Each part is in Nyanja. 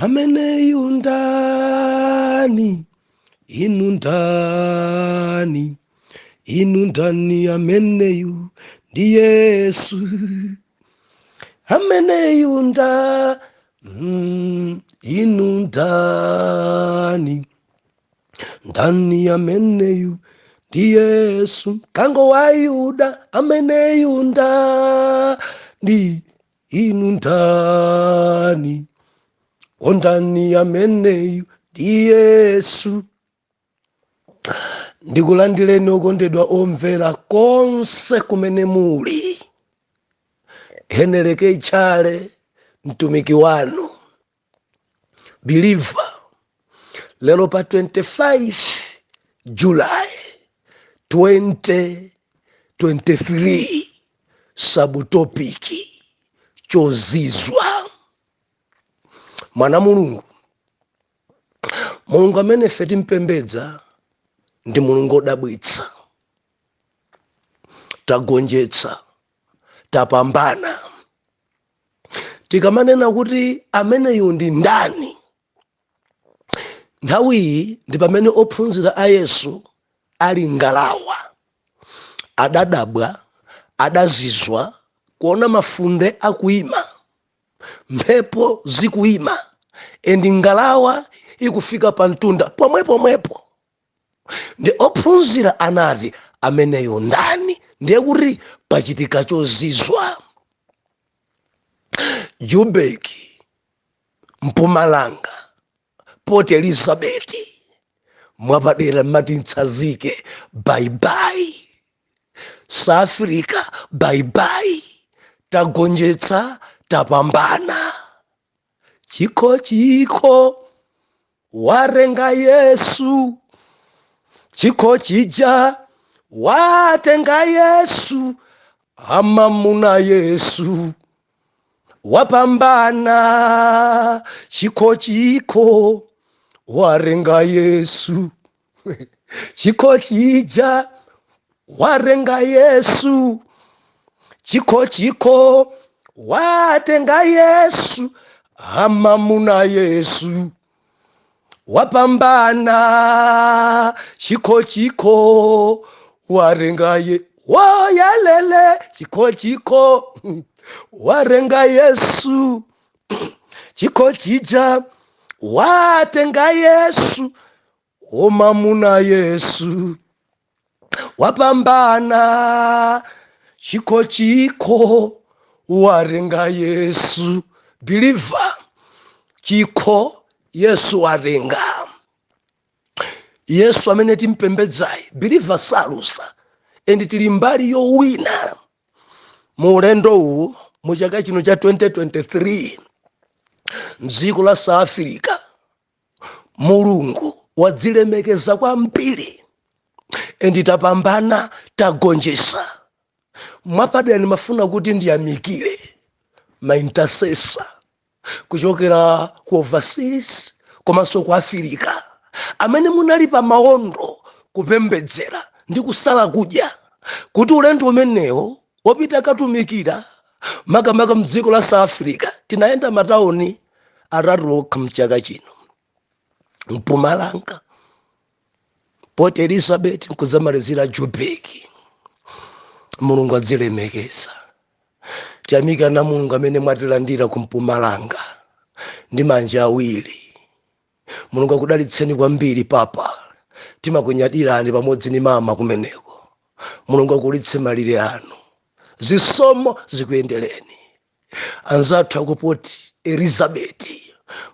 Ameneyu ndani? Inu ndani? Inu ndani? Ameneyu ndi Yesu. Ameneyu nda inu ndani? Ndani ameneyu ndi Yesu. Mkango wa Yuda, ameneyu ndani? Inu ndani? Ondani ameneyu ndi Yesu. Ndikulandireni okondedwa omvera konse kumene muli. Heneleke Chale, mtumiki wanu believer, lero pa 25 July 2023, subtopic chozizwa. Mwana Mulungu, Mulungu amene ife timpembedza ndi Mulungu odabwitsa. Tagonjetsa, tapambana. Tikamanena kuti ameneyu ndi ndani, nthawiyi ndi pamene ophunzira a Yesu ali ngalawa, adadabwa, adazizwa kuona mafunde akuyima, mphepo zikuyima, and ngalawa ikufika pa mtunda pomwepomwepo. Ndi ophunzira anati, "Ameneyo ndani?" Ndiye kuti pachitika chozizwa. Joburg, Mpumalanga, Port Elizabeth, mwapadera mati mtsazike, bye bye. South Africa, bye bye. Tagonjetsa, tapambana. Chikho, chikho warenga Yesu, chikho chija watenga Yesu, amamuna Yesu wapambana. Chikho, chikho warenga Yesu, chikho chija warenga Yesu, chikho, chikho watenga Yesu, amamuna Yesu wapambana. Chikho, chikho warenga ye woyalele, chikho, chikho warenga Yesu, chikho chija watenga Yesu, omamuna Yesu wapambana. Chikho, chikho warenga Yesu. Believer, chikho Yesu warenga. Yesu amene timpembedzayi, believer, salusa, and tili mbali yowina mu ulendo uwu. Mu chaka chino cha 2023, mdziko la South Africa, Mulungu wadzilemekeza kwambiri and tapambana, tagonjesa. Mwapadera ndimafuna kuti ndiyamikire ma intercessor kuchokera ku overseas komanso ku Africa amene munali pa maondo kupembedzera ndi kusala kudya kuti ulendo umenewo wopita katumikira makamaka mdziko la South Africa. Tinayenda matawuni atatu okha mchaka chino: Mpumalanga, Port Elizabeth, nkudzamalizira Joburg. Mulungu adzilemekeza. Tiyamika na Mulungu amene mwatilandira ku Mpumalanga ndi manja awiri. Mulungu akudalitseni kwambiri, papa. Timakunyadirani pamodzi ni mama kumeneko. Mulungu akulitse malire anu, zisomo zikuyendereni. Anzathu aku Port Elizabeth,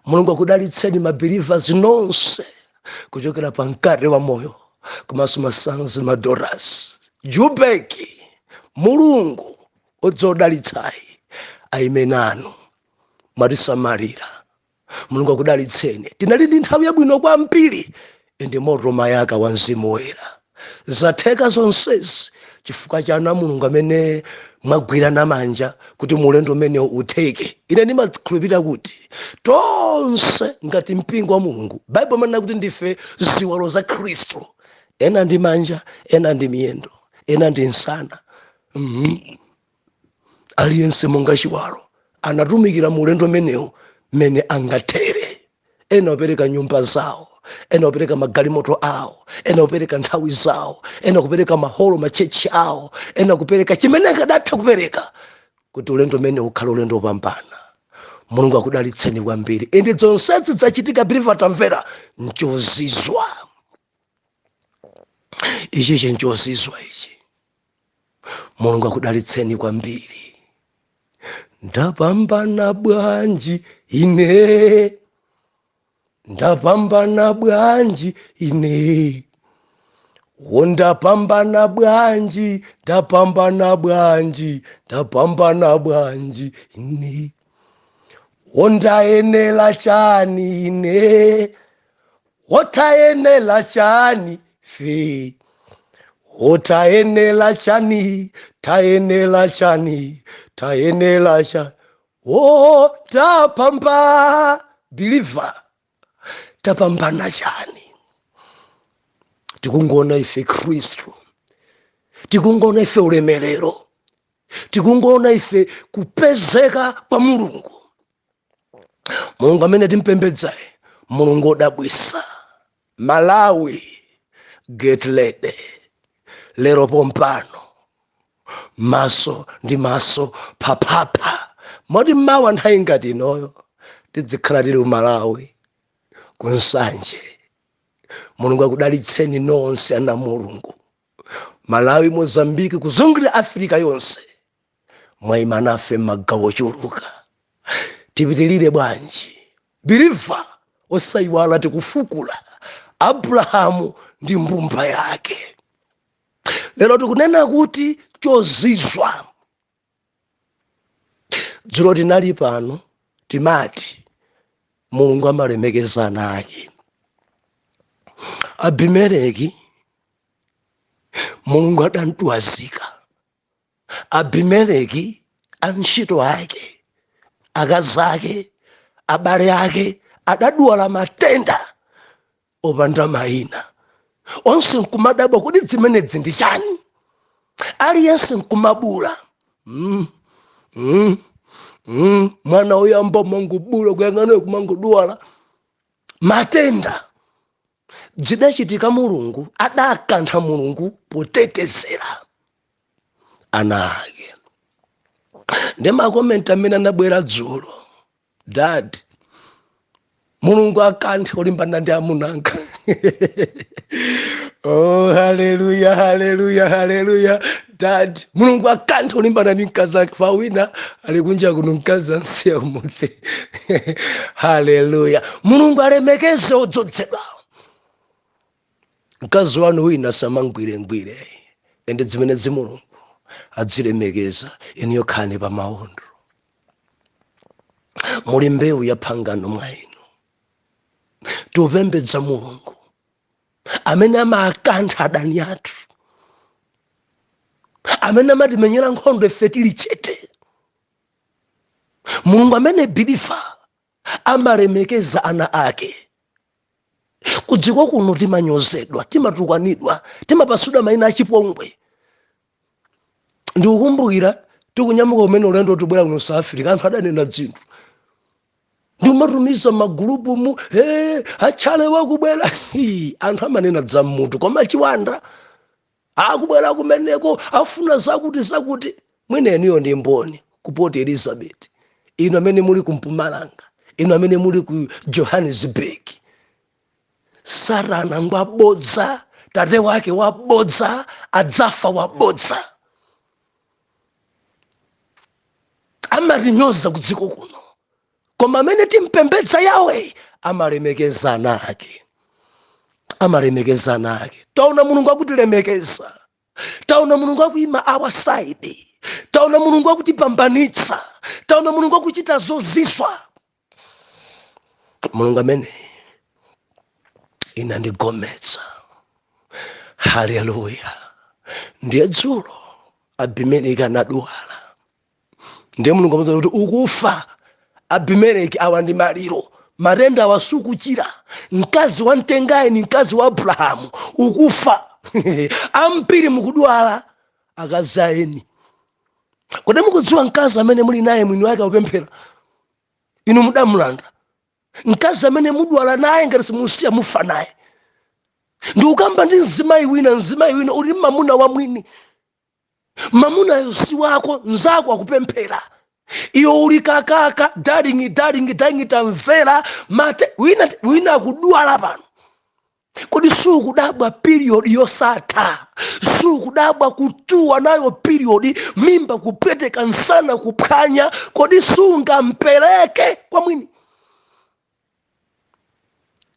Mulungu akudalitseni. Ma believers nonse kuchokera pa Mkate wa Moyo komanso ma sons, ma daughters, Joburg, Mulungu odzodalitsayi aime nanu. Mwatisamalira, Mulungu akudalitseni. Tinali ndi nthawi yabwino kwambiri ndi moto mayaka wa Mzimu Woyera. Zatheka zonsezi chifukwa cha ana Mulungu amene mwagwirana manja kuti mulendo umenewo utheke. Ine ndimakhulupirira kuti tonse ngati mpingo wa Mulungu, Baibulo imanena kuti ndife ziwalo za Khristu, ena ndi manja, ena ndi miyendo, ena ndi msana. Aliyense monga chiwalo anatumikira mulendo umenewo mmene angathere. Ena kupereka nyumba zawo, ena kupereka magalimoto awo, ena kupereka nthawi zawo, ena kupereka maholo, machechi awo, ena kupereka chimene angadatha kupereka kuti ulendo umene ukhale ulendo wopambana. Mulungu akudalitseni kwambiri. Indi zonsezi zachitika, believer, tamvera, nchozizwa ichi, chinchozizwa ichi. Mulungu akudalitseni kwambiri. Ndapambana bwanji ine? Ndapambana bwanji ine? Wondapambana bwanji? Ndapambana bwanji? Ndapambana bwanji ine? Wondayenela chani ine? Wotayenela chani fe? Wotayenela chani? Tayenela chani? Tayenela chani? O, tapamba, believer, tapambana chani? Tikungona ife Khristu, tikungona ife ulemerero, tikungona ife kupezeka kwa Mulungu. Mulungu amene timpembedzaye, Mulungu odabwisa. Malawi, get ready. Lero pompano, maso ndi maso, phaphapha, moti mawa nthawi ngati inoyo tidzikhala tili ku Malawi, kuNsanje. Mulungu akudalitseni nonse ana Mulungu, Malawi, Mozambiki, kuzungulira Afrika yonse. Mwayima nafe m'magawo ochuluka. Tipitilire bwanji, believer? Osayiwala, tikufukula Abrahamu ndi mbumba yake. Lero tikunena kuti chozizwa. Dzulo tinali pano, timati Mulungu amalemekeza ana ake. Abimeleki Mulungu adamtwazika. Abimeleki, antchito ake, akazi ake, abale ake adadwala matenda opanda mayina. Onse nkumadabwa kuti zimenezi ndi chani? Aliyense nkumabula. Mwana woyamba mangobula, kuyang'ana kumangodwala matenda. Zidachitika, Mulungu adakantha, Mulungu potetezera ana ake. Ndi ma comment amene anabwera dzulo: "Dad, Mulungu akanthe olimbana ndi amunanga." Oh, haleluya, haleluya, haleluya! "Dad, Mulungu akanthe olimbana ndi mkazi ake." Pawina ali kunja kuno, mkazi ansiya kumudzi. Haleluya! Mulungu alemekeze odzozedwa. Mkazi wanu wina samangwirengwire, ende zimene Mulungu adzilemekeza. Inu yokhani pa maondo, muli mbewu ya phangano mwa inu. Tikupembedza Mulungu amene amakantha adani athu, amene amatimenyera nkhondo ife tili chete. Mulungu amene, believer, amalemekeza ana ake. Kudziko kuno timanyozedwa, timatukwanidwa, timapasudwa mayina achipongwe. Ndikukumbukira tikunyamuka kumene ulendo tibwera kuno South Africa, anthu adanena dzinthu, ndimatumiza magulupu mu, hey, achale wakubwera. Hii, anthu amanena dzammutu, koma chiwanda akubwera kumeneko afuna zakuti zakuti. Mwina ndi mboni ku Port Elizabeth, inu amene muli ku Mpumalanga, inu amene muli ku Johannesburg. Satana ngwabodza, tate wake wabodza, adzafa wabodza. Amatinyoza ku dziko kuno, koma amene timpembedza Yawe amalemekeza ana ake, amalemekeza ana ake. Taona Mulungu akutilemekeza, taona Mulungu akuyima our side, taona Mulungu akutipambanitsa, taona Mulungu akuchita zozizwa. Mulungu amene inandigometsa. Haleluya! Ndiye dzulo Abimeleki anadwala, ndiye Mulungu amuwuza kuti, "Ukufa, Abimeleki, awa ndi maliro, matenda awa sukuchira. Mkazi wamtengayi ni mkazi wa Abrahamu, ukufa." Ambiri mukudwala akazi aeni. Kodi mukudziwa mkazi amene muli naye mwini wake akupemphera? Inu mudamulanda. Mkazi amene mudwala naye, ngati simusiya mufa naye. Ndikukamba ndi mzimayi wina. Mzimayi wina uli mamuna wa mwini, mamunayo si wako, nzako akupemphera, iwe uli kakaka, darling, darling, darling. Tamvera mate, wina wina akudwala pano. Kodi sukudabwa period yosatha? Sukudabwa kutuwa nayo period, mimba kupweteka, nsana kuphwanya? Kodi sungampereke kwa mwini?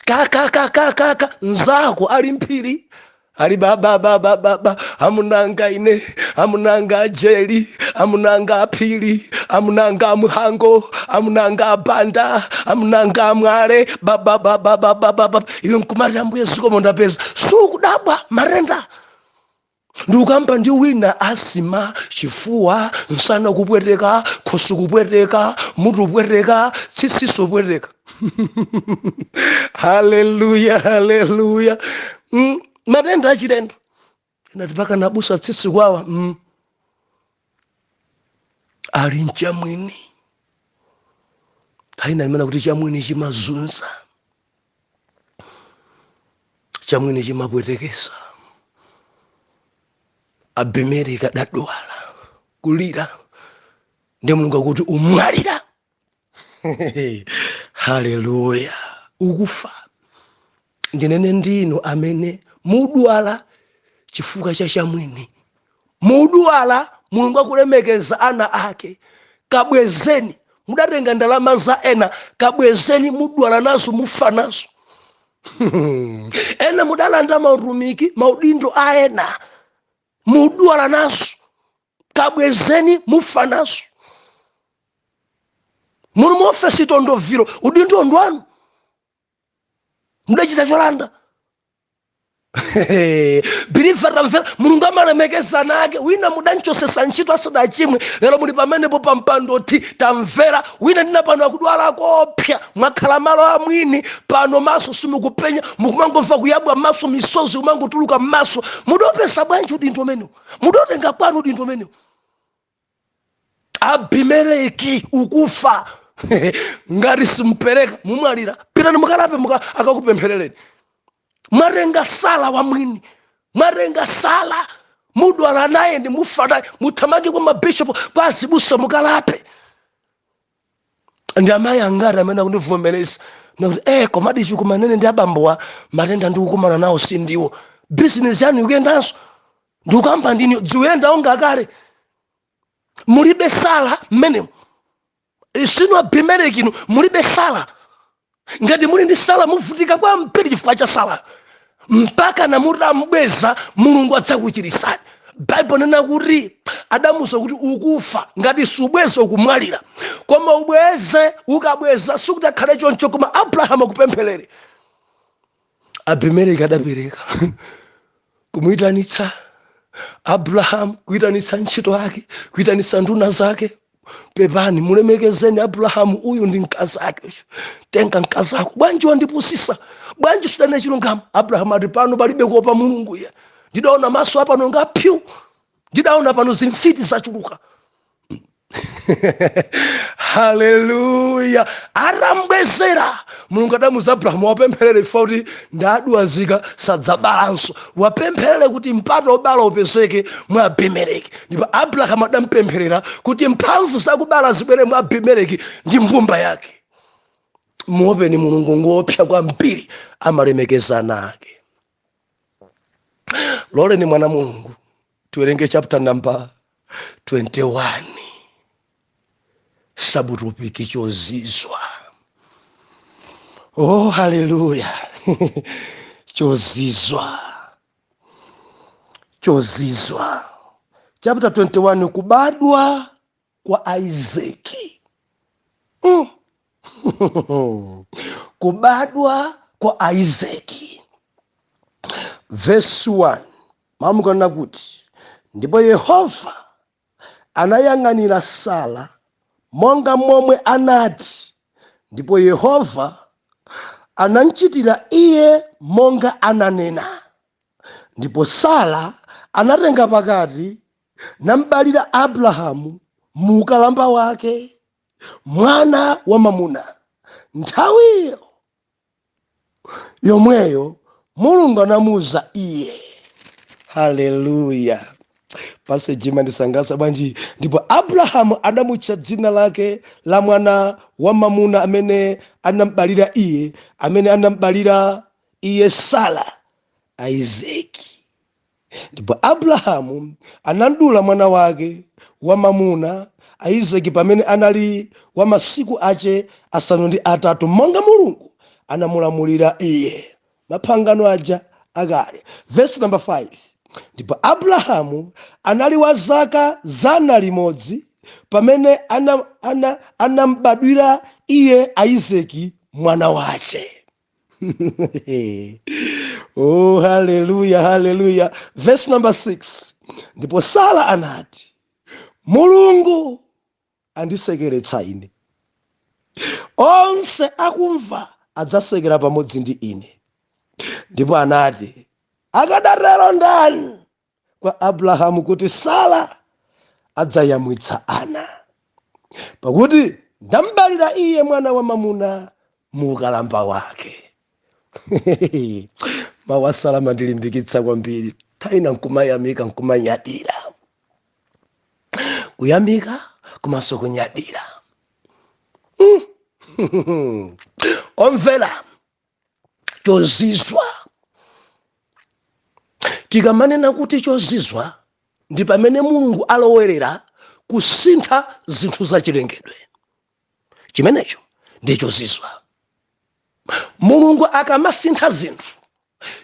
Kakakakakaka, nzako ali mphiri, ali bababababa, amunanga ine, amunanga ajeli, amunanga aphiri, amunanga amuhango, amunanga abanda, amunanga amwale, bababababababa. Iwe nkumati, "Ambuye, zikomo, ndapeza." Sukudabwa matenda? Ndikukamba ndi wina, asima, chifuwa, msana kupweteka, khosi kupweteka, mutu kupweteka, tsitsiso kupweteka. Haleluya, haleluya! Matenda achilendo inati paka nabusa tsitsi kwawa. Ali mchamwini haina imene kuti chamwini chimazunza, chamwini chimapwetekesa. Abimeleki adadwala, kulira, ndi Mulungu akuti, "Umwalira." Haleluya! Ukufa. Ndinene ndinu amene mudwala chifukwa cha chamwini, mudwala. Mulungu akulemekeza ana ake. Kabwezeni. Mudatenga ndalama za ena, kabwezeni. Mudwala nazo, mufa nazo. Ena mudalanda mautumiki, maudindo a ena, mudwala nazo. Kabwezeni, mufa nazo. Muli muofesi tondoviro, udindo ndwanu, mudachita cholanda. Believer, tamvera, Mulungu amalemekeza ana ake. Wina mudanchosesa ntchito asadachimwe, lero muli pamenepo pa mpando ti. Tamvera, wina ndina pano akudwala kopya, mwakhala malo amwini pano, maso simukupenya, mukumangomva kuyabwa maso, misozi kumangotuluka m'maso. Mudopesa bwanji udindo umenewu? Mudotenga kwanu udindo umenewu? Abimeleki, ukufa. Ngati simpereka, mumwalira. Pitani mukalape, akakupempherereni. Mwatenga Sara wa mwini, mwatenga Sara, mudwala naye ndi mufa naye. Muthamange kwa mabishopu, kwa azibusa, mukalape. Ndi amayi angati amene akundivomereza nakuti, "Komadi chikumanene ndi abambowa, matenda ndikukumana nawo sindiwo"? Bizinesi yanu ikuyendanso? Ndikukamba ndini, dziuyendawo ngakale mulibe Sara mmenemo. Sinu Abimeleki inu, mulibe Sara. Ngati muli ndi Sara, muvutika kwambiri chifukwa cha Sara, mpaka namutambweza Mulungu adzakuchirisani. Baibulo nena kuti adamuza kuti, "Ukufa ngati subweza, ukumwalira, koma ubweze." Ukabweza sikuti akhale choncho, koma Abrahamu akupempherere. Abimeleki adapereka kumuyitanitsa Abrahamu, kuyitanitsa ntchito yake, kuyitanitsa nduna zake. "Pepani, mulemekezeni Abrahamu, uyu ndi mkazi ake. Tenga mkazi ako. Bwanji wandipusisa? Bwanji sudane chilungamo?" Abrahamu ati, "Pano palibe kuopa Mulungu iye. Ndidaona maso apano ngapyu, ndidaona pano zimfiti zachuluka." Haleluya! Atambwezera, Mulungu adamuza Abrahamu, "Wapempherere ifa kuti ndadwazika, sadzabalanso. Wapempherere kuti mpata obala upezeke mwa Abimeleki." Ndipo Abrahamu adampempherera kuti mphamvu zakubala zibwere mwa Abimeleki ndi mbumba yake. Muopeni Mulungu, ngopsa kwambiri, amalemekeza ana ake. Loleni mwana Mulungu tiwerenge chapter number 21, subtopic chozizwa. Oh, haleluya! Chozizwa, chozizwa. Chapter 21, kubadwa kwa Isaki. Kubadwa kwa Isaki, verse 1, mamukanena kuti, "Ndipo Yehova anayang'anira Sara monga momwe anati, ndipo Yehova anamchitira iye monga ananena. Ndipo Sara anatenga pakati, nambalira Abrahamu mu ukalamba wake mwana wa mwamuna." Nthawiyo yomweyo Mulungu anamuuza iye. Haleluya! Passage imandisangalatsa bwanji! Ndipo Abrahamu anamutcha dzina lake la mwana wa mamuna amene anambalira iye, amene anambalira iye Sara, Isaki. Ndipo Abrahamu anadula mwana wake wamamuna Isaki pamene anali wa masiku ache 8, monga Mulungu anamulamulira iye. Mapangano aja akale. Verse number 5: Ndipo Abrahamu anali wa zaka 100 pamene anambadwira iye Isaki mwana wache. Oh, haleluya, haleluya! Verse number 6: Ndipo Sara anati, "Mulungu andisekeretsa ine, onse akumva adzasekera pamodzi ndi ine." Ndipo anati, "Akadatero ndani kwa Abrahamu kuti Sara adzayamwitsa ana? Pakuti ndambalira iye mwana wa mamuna mu ukalamba wake." Mawu a Sara amandilimbikitsa kwambiri. Taina nkumayamika, nkumanyadira, kuyamika komanso kunyadira. Omvera, chozizwa, tikamanena kuti chozizwa, ndi pamene Mulungu alowerera kusintha zinthu zachilengedwe. Chimenecho ndi chozizwa. Mulungu akamasintha zinthu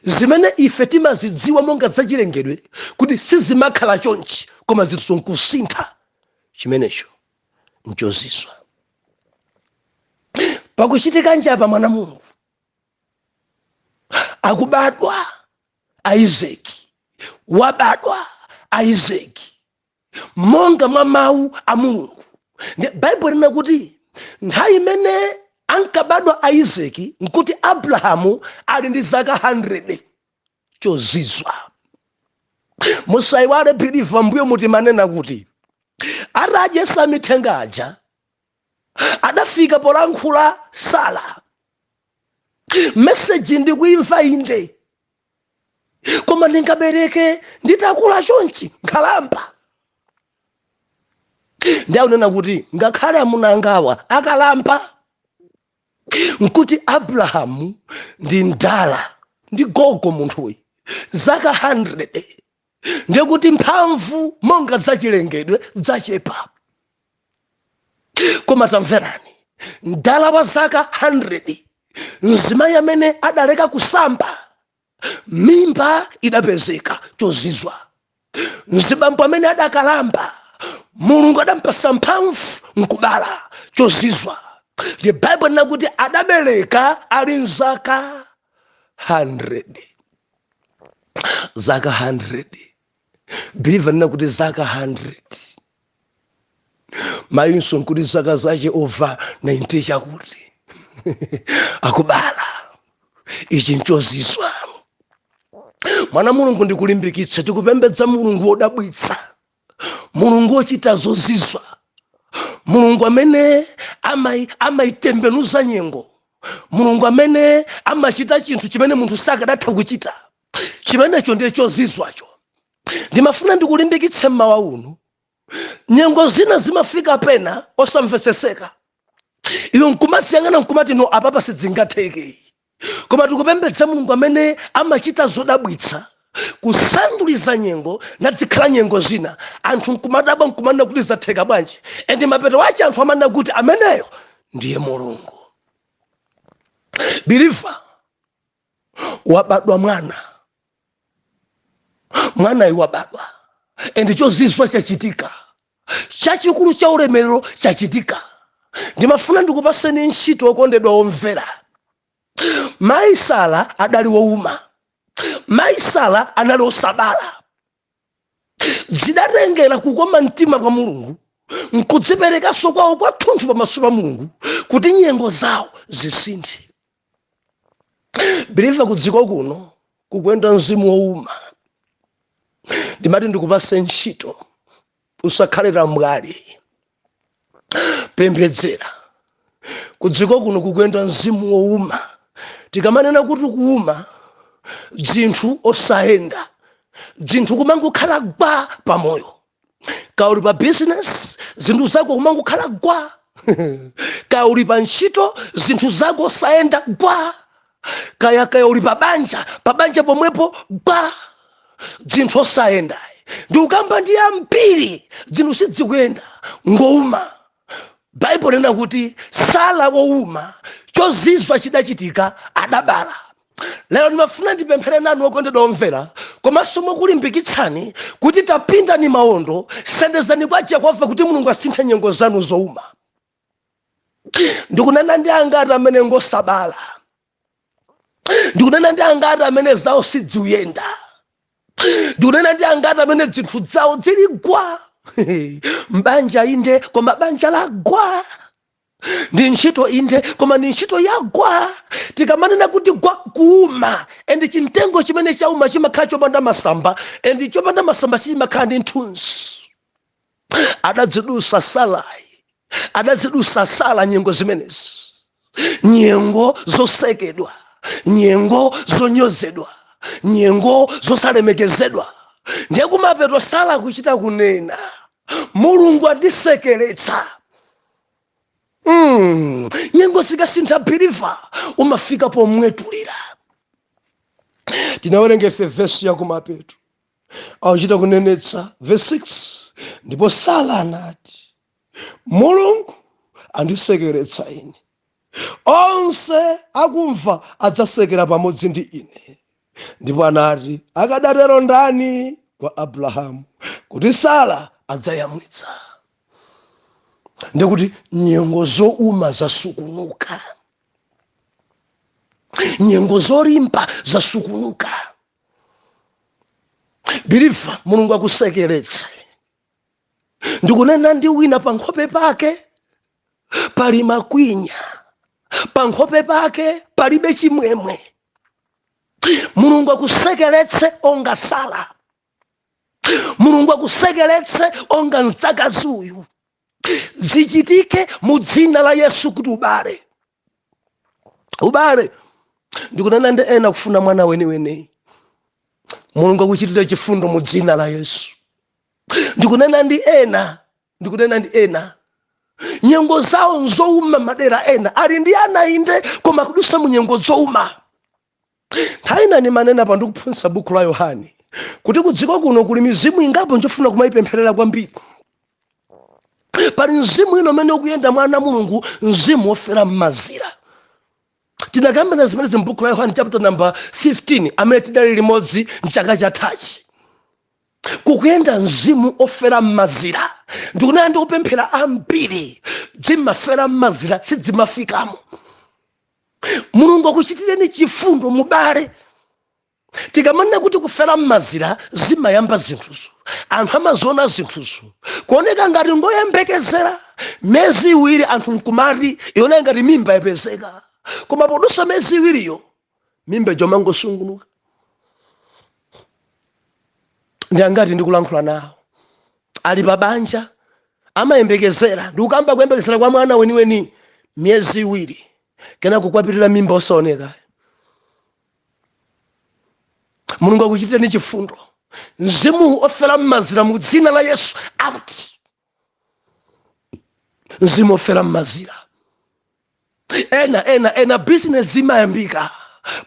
zimene ife timazidziwa monga zachilengedwe kuti sizimakhala chonchi, koma zinthu nkusintha, chimenecho nchozizwa. Pakuchitika njapa, mwana Mulungu akubadwa Isaki, wabadwa Isaki monga mwa mawu a Mulungu. Baibulo lina kuti nthawi imene ankabadwa Isaki nkuti Abrahamu ali ndi zaka 100. Chozizwa. Musayiwale, believer, mbuyo mutimanena kuti atadyesa mithenga aja, adafika polankhula Sara, "Message ndikuimva inde, koma ndingabereke nditakula chonchi, nkhalamba?" Ndi akunena kuti, "Ngakhale amuna angawa akalamba." Nkuti Abrahamu ndi mdala, ndi gogo munthuyi, zaka 100, ndikuti mphamvu monga zachilengedwe zachepa. Koma tamverani, mdala wa zaka 100, mzimayi amene adaleka kusamba, mimba idapezeka. Chozizwa. Mzibambo amene adakalamba, Mulungu adampasa mphamvu nkubala. Chozizwa. The Bible linakuti adabereka ali mzaka 100. Zaka 100, believer, linakuti zaka 100. Mayinso nkuti zaka zache over 90 chakuti akubala. Ichi nchozizwa. Mwana Mulungu, ndikulimbikitse, tikupembedza Mulungu wodabwitsa, Mulungu wochita zozizwa, Mulungu amene amayitembenuza nyengo, Mulungu amene amachita chinthu chimene munthu sakadatha kuchita. Chimenecho ndiye chozizwacho. Ndimafuna ndikulimbikitse mmawa uno. Nyengo zina zimafika pena osamveseseka, iwe nkumasiyang'ana nkumati, "No, apapa sidzingatheke." Koma tikupembedza Mulungu amene amachita zodabwitsa, kusanduliza nyengo nadzikhala nyengo zina, anthu nkumadabwa, nkumanena kuti, "Zatheka bwanji?" And mapeto ache anthu amanena kuti, "Ameneyo ndiye Mulungu." Believer, wabadwa mwana, mwanayu wabadwa and chozizwa chachitika, chachikulu cha ulemerero chachitika. Ndimafuna ndikupaseni ntchito, okondedwa omvera. Mayi Sara adali wowuma, mayi Sara anali osabala. Zidatengera kukoma mtima kwa Mulungu nkudziperekanso kwawo kwathunthu pamaso pa Mulungu kuti nyengo zawo zisinthe. Believer, kudziko kuno kukuyenda mzimu wowuma. Ndimati ndikupase ntchito, usakhale tambwali. Pembedzera. Kudziko kuno kukuyenda mzimu wowuma. Tikamanena kuti kuuma, dzinthu osayenda, dzinthu kumangokhala gwa pamoyo. Kaya uli pa business, zinthu zako kumangokhala gwa. Kaya uli pa ntchito, zinthu zako osayenda, gwa. Kaya uli pa banja, pa banja pomwepo gwa, dzinthu osayenda. Ndikukamba ndi ambiri, zinthu sidzikuyenda, ngouma. Baibulo lina kuti Sara wouma, chozizwa chidachitika, adabala. Lero ndimafuna ndipemphere nanu, okondedwa omvera, komanso mokulimbikitsani kuti tapindani maondo, sendezani kwa Jehova kuti Mulungu asinthe nyengo zanu zouma. Ndikunena ndi angati amene ngosabala? Ndikunena ndi angati amene zawo sidziuyenda? Ndikunena ndi angati amene zinthu zawo zili gwa mbanja? Inde, koma banja lagwa. Ndi ntchito? Inde, koma ndi ntchito yagwa. Tikamanena kuti gwa, kuuma, and chimtengo chimene chauma chimakhala chopanda masamba, and chopanda masamba chimakhala ndi nthunzi. Adazidusa Sarai, adazidusa Sara nyengo zimenezi, nyengo zosekedwa, nyengo zonyozedwa, nyengo zosalemekezedwa. Ndiye kumapeto Sara kuchita kunena, "Mulungu andisekeretsa." Nyengo zikasintha, believer, umafika pomwetulira. Tinawerenga ife vesi yakumapeto, akuchita kunenetsa verse 6, "Ndipo Sara anati, Mulungu andisekeretsa ine, onse akumva adzasekera pamodzi ndi ine. Ndipo anati, akadatero ndani kwa Abrahamu kuti Sara adzayamwitsa?" Ndikuti nyengo zouma zasukunuka, nyengo zolimba zasukunuka. Believer, Mulungu akusekeretse. Ndikunena ndi wina, pa nkhope pake pali makwinya, pa nkhope pake palibe chimwemwe. Mulungu akusekeretse onga Sara. Mulungu akusekeretse onga mdzakazi uyu. Zichitike mu dzina la Yesu kuti ubale, ubale. Ndikunena ndi ena kufuna mwana weniweni. Mulungu akuchitire chifundo mu dzina la Yesu. Ndikunena ndi ena, ndikunena ndi ena, nyengo zawo nzouma. Madera ena ali ndi ana, inde, koma kudusa mu nyengo zouma. Nthawi ina ndimanena pa ndikuphunzitsa buku la Yohane kuti kudziko kuno kuli mizimu ingapo njofuna kumayipempherera kwambiri. Pali mzimu ino umene ukuyenda mwana Mulungu, mzimu wofera m'mazira. Tinakambana zimenezi m'buku la Yohane chapter number 15, amene tidali limodzi mchaka chathachi. Kukuyenda mzimu ofera m'mazira. Ndikunena ndikupemphera, ambiri dzimafera m'mazira, sidzimafikamo. Mulungu akuchitireni chifundo, mubale. Tikamanena kuti kufera m'mazira, zimayamba zinthuzo, anthu amaziona zinthuzo kuoneka ngati ngoyembekezera miyezi 2, anthu nkumati iona ngati mimba yapezeka, koma podusa miyezi 2yo mimba jomangosungunuka. Ndi angati ndikulankhula nawo ali pa banja, amayembekezera? Ndikukamba kuyembekezera kwa mwana weniweni miyezi 2, kenako kwapitirira, mimba osaoneka. Mulungu akuchitireni chifundo. Mzimu ofera m'mazira, mu dzina la Yesu, out! Mzimu ofera m'mazira. Ena, ena, ena bizinesi imayambika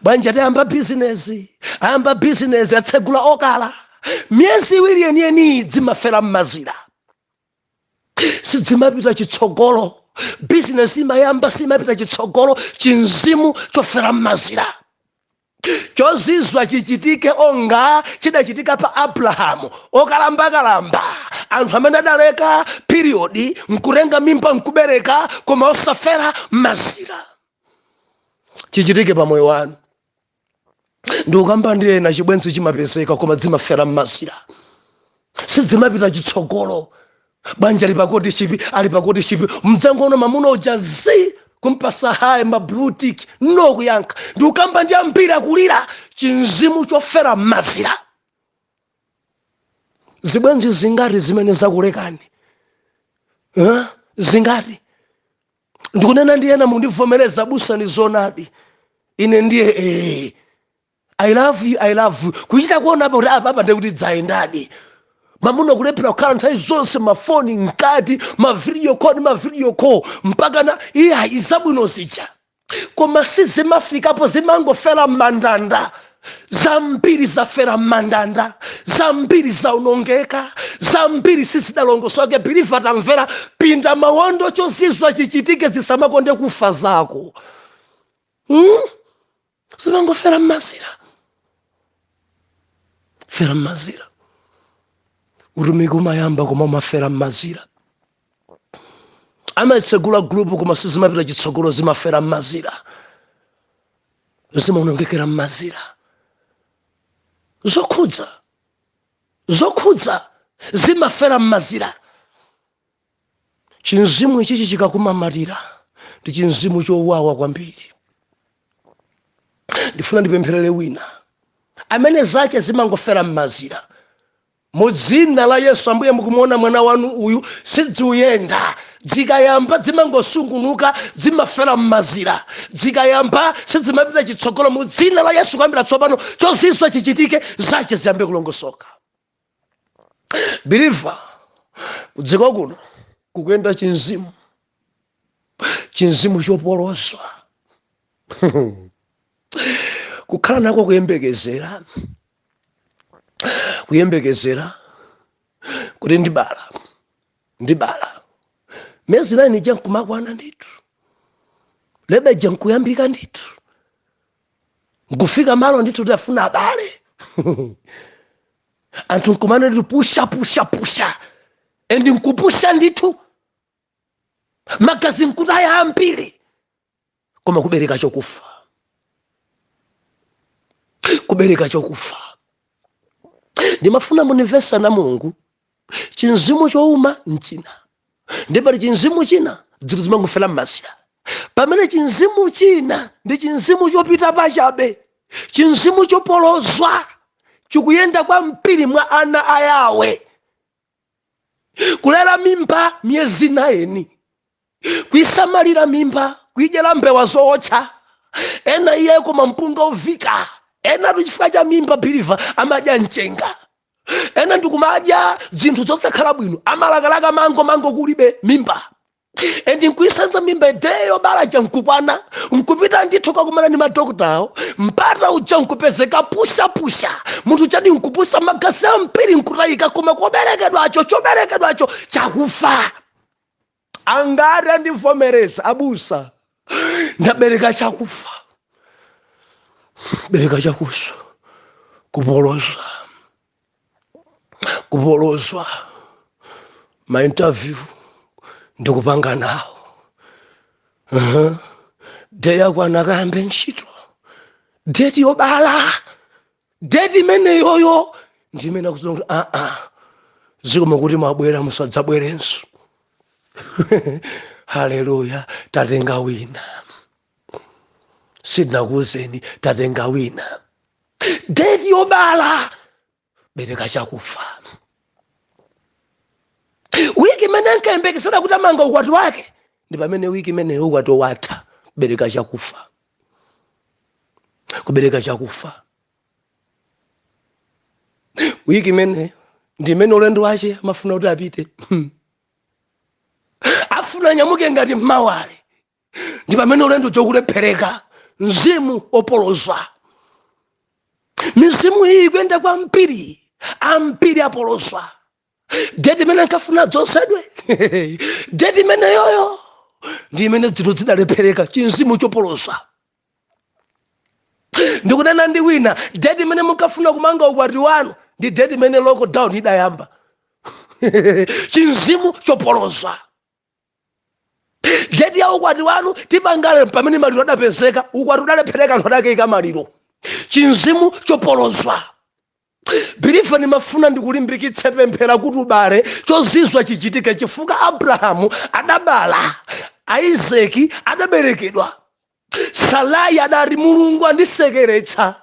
bwanja, tayamba bizinesi, ayamba bizinesi, atsegula okala, miyezi 2 yeniyeni dzimafera m'mazira, sidzimapita chitsogolo. Bizinesi imayamba, simapita chitsogolo. Chinzimu chofera m'mazira. Chozizwa chichitike onga chidachitika pa Abrahamu okalambakalamba, anthu amene adaleka period, nkutenga mimba, nkubereka, koma osafera mazira. Chichitike pa moyo wanu. Ndikukamba ndi ena, chibwenzi chimapezeka, koma dzimafera m'mazira, sidzimapita chitsogolo. Banja ali pacourtship, ali pacourtship, mdzangoona mamuna uja zi kumpasa hi, ma blue tick, no kuyankha. Ndikukamba ndi ambiri akulira chinzimu chofera m'mazira. Zibwenzi zingati zimene zakulekani? Zingati? Ndikunena ndi ena mundivomereza, busa, ni zonadi. Ine ndiye I love you, I love you. Kuchita kuona apa kuti apa apa ndekuti dzayendadi. Mamuna kulephera kukhala nthawi zonse, mafoni mkati, ma video call, ma video call, mpaka na iya izabwino zija, koma sizimafikapo, zimangofera m'mandanda. Zambiri zafera m'mandanda, zambiri zaonongeka, zambiri sizidalongosoke. Believer, tamvera, pinda mawondo, chozizwa chichitike, zisamakonde kufa zako, Zimangofera m'mazira, fera m'mazira. Utumiki umayamba koma umafera m'mazira. Amatsegula group koma sizimapita chitsogolo, zimafera m'mazira, zimaonongekera m'mazira. Zokhudza, zokhudza zimafera m'mazira. Chinzimu ichichi chikakumamatira ndi chinzimu chowawa kwambiri. Ndifuna ndipempherere wina amene zake zimangofera m'mazira mu dzina la Yesu. Ambuye, mukumuona mwana wanu uyu, sidziuyenda. Zikayamba zimangosungunuka, zimafera m'mazira. Zikayamba sizimapita chitsogolo. Mu dzina la Yesu, kuyambira tsopano chozizwa chichitike, zache ziyambe kulongosoka. Believer, kudziko kuno kukuyenda chinzimu, chinzimu chopolozwa. Kukhala nako kuyembekezera, kuyembekezera kuti ndibala, ndibala, miyezi 9 ija nkumakwana ndithu, labour ija nkuyambika ndithu, nkufika malo ndithu tafuna abale, anthu nkumana ndithu, pusha, pusha, pusha, and nkupusha ndithu, magazi nkutaya ambiri, koma kubereka chokufa, kubereka chokufa. Ndimafuna munimvesa na Mulungu. Chinzimu chowuma nchina, ndipali chinzimu china zinthu zimangofera m'mazira, pamene chinzimu china ndi chinzimu chopita pachabe. Chinzimu chopolozwa chikuyenda kwa mpiri mwa ana a Yawe. Kulera mimba miyezi 9, kuisamalira mimba, kuidyera mbewa zootcha, ena iye koma mpunga uvika, ena chifukwa cha mimba, believer, amadya mchenga, ena ndikumadya zinthu zosakhala bwino, amalakalaka mango, mango kulibe, mimba. And nkuisenza mimba, day yobala ja nkukwana, nkupita ndithu kakumana ni madoktawo, mpata uja nkupezeka, pushapusha munthu chadi, nkupusha, magazi ambiri nkutayika, koma koberekedwacho, choberekedwacho chakufa. Angati andivomereza, abusa, ndabereka chakufa, bereka chakufa? Kupolozwa, kupolozwa. Ma interview ndikupanga nawo, Day yakwana akayambe ntchito, date yobala, date imeneyoyo ndimene akuziona kuti aa, zikoma kuti mwabwera, musadzabwerenso. Haleluya, tatenga wina, sindinakuwuzeni, tatenga wina. Date yobala, bereka chakufa. Wiki imene ankayembekezera kuti amanga ukwati wake, ndi pamene wiki imeneyo ukwati watha. Bereka chakufa, kubereka chakufa. Wiki imeneyo ndi imene ulendo wache amafuna kuti apite, afuna nyamuke ngati mmawale, ndi pamene ulendo chokulephereka. Mzimu opolozwa, mizimu iyi ikuyenda kwambiri, ambiri apolozwa. Date imene ankafuna dzonsedwe, date imeneyoyo ndi imene zinthu zidalephereka. Chinzimu chopolozwa. Ndikunena ndi wina, date imene munkafuna kumanga ukwati wanu ndi date imene lockdown idayamba. Chinzimu chopolozwa. Date ya ukwati wanu timangale, pamene maliro adapezeka, ukwati udalephereka, anthu adakayika maliro. Chinzimu chopolozwa. Believer, ndimafuna ndikulimbikitse, pemphera kuti ubale, chozizwa chichitike, chifukwa Abrahamu adabala, Isaki adaberekedwa. Sarai adati, "Mulungu andisekeretsa."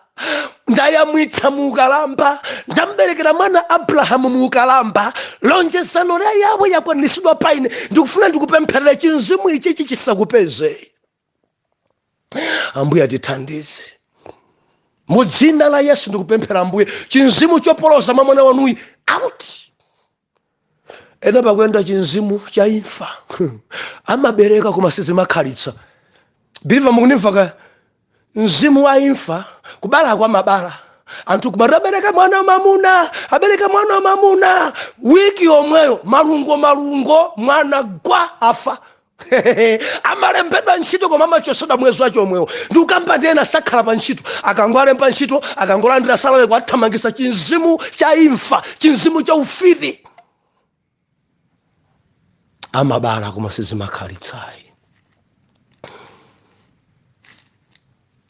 Ndayamwitsa muukalamba, ndamberekera mwana Abrahamu muukalamba. Lonjezano la Yawe yakwaniritsidwa pa ine. Ndikufuna ndikupempherere, chinzimu ichichi chisakupeze. Ambuye atithandize. Mu dzina la Yesu ndikupemphera, Ambuye, chinzimu chopoloza mwa mwana wanuyi, out. Ena pakuyenda chinzimu cha imfa, amabereka koma sizimakhalitsa. Believer, mukundimva ka? Mzimu wa imfa, kubala kwa mabala anthu kumati abereka mwana wamamuna, abereka mwana wamamuna, wiki yomweyo malungo, malungo, mwana gwa, afa. Amalembedwa ntchito koma amachosedwa mwezi wacho omwewo. Ndikukamba ndi ena sakhala pa ntchito, akangoalemba ntchito, akangolandira salary, kuwathamangisa. Chinzimu cha imfa, chinzimu cha ufiti. Amabala koma sizimakhalitsayi.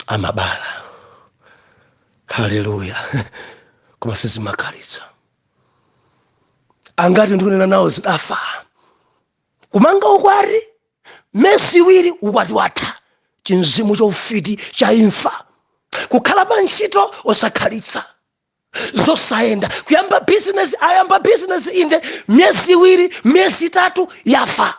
Amabala, haleluya, koma sizimakhalitsa. Angati ndikunena nawo zidafa? Kumanga ukwati, miyezi 2 ukwati watha. Chinzimu chaufiti cha imfa. Kukhala pa ntchito osakhalitsa, zosayenda. Kuyamba bizinesi, ayamba bizinesi inde, miyezi 2, miyezi 3, yafa.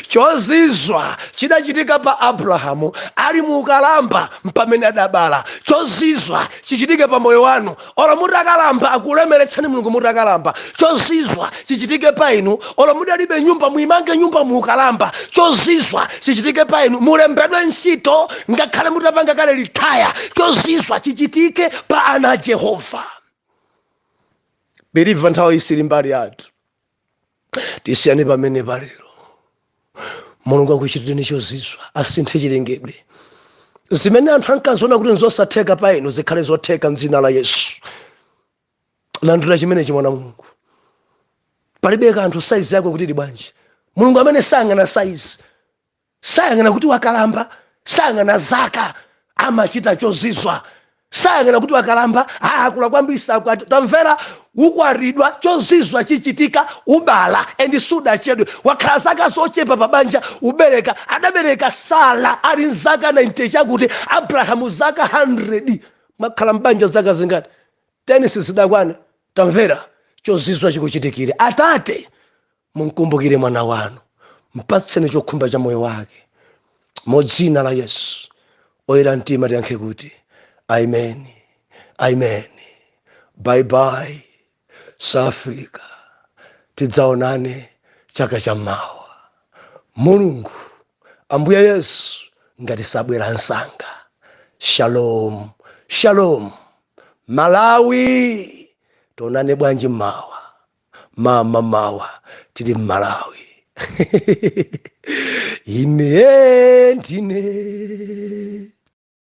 Chozizwa chidachitika pa Abrahamu ali mu ukalamba mpamene adabala. Chozizwa chichitike pa moyo wanu olo mutakalamba, akulemeretsani Mulungu mutakalamba. Chozizwa chichitike pa inu olo mudalibe nyumba, muimange nyumba mu ukalamba. Chozizwa chichitike pa inu, mulembedwe ntchito ngakhale mutapanga kale retire. Chozizwa chichitike pa ana a Jehova. Believer, nthawi isili mbali yathu, tisiyane pamene palero. Mulungu akuchitireni chozizwa, asinthe chilengedwe. Zimene anthu ankaziona kuti nzosatheka, pa inu zikhale zotheka mdzina la Yesu. Landira chimenechi, mwana Mulungu. Palibe kanthu saizi yako kuti ili bwanji. Mulungu amene sayang'ana saizi, sayang'ana kuti wakalamba, sayang'ana zaka, amachita chozizwa. Sayang'ana kuti wakalamba, akula kwambiri, sakwati. Tamvera, ukwatidwa, chozizwa chichitika, ubala and sudachedwe. Wakhala zaka zochepa pa banja, ubereka. Adabereka Sara ali mzaka 90 chakuti, Abrahamu zaka 100. Makhala mbanja zaka zingati? 10 sizidakwane. Tamvera, chozizwa chikuchitikire. Atate, munkumbukire mwana wanu, mpatseni chokhumba cha moyo wake mu dzina la Yesu. Oyera mtima tiyankhe kuti amen, amen. Bye bye, South Africa, tidzaonane chaka cha mawa, Mulungu Ambuye Yesu ngati sabwera msanga. Shalom, shalom. Malawi, tionane bwanji mawa? Mama mawa tili mmalawi. Ine ndine.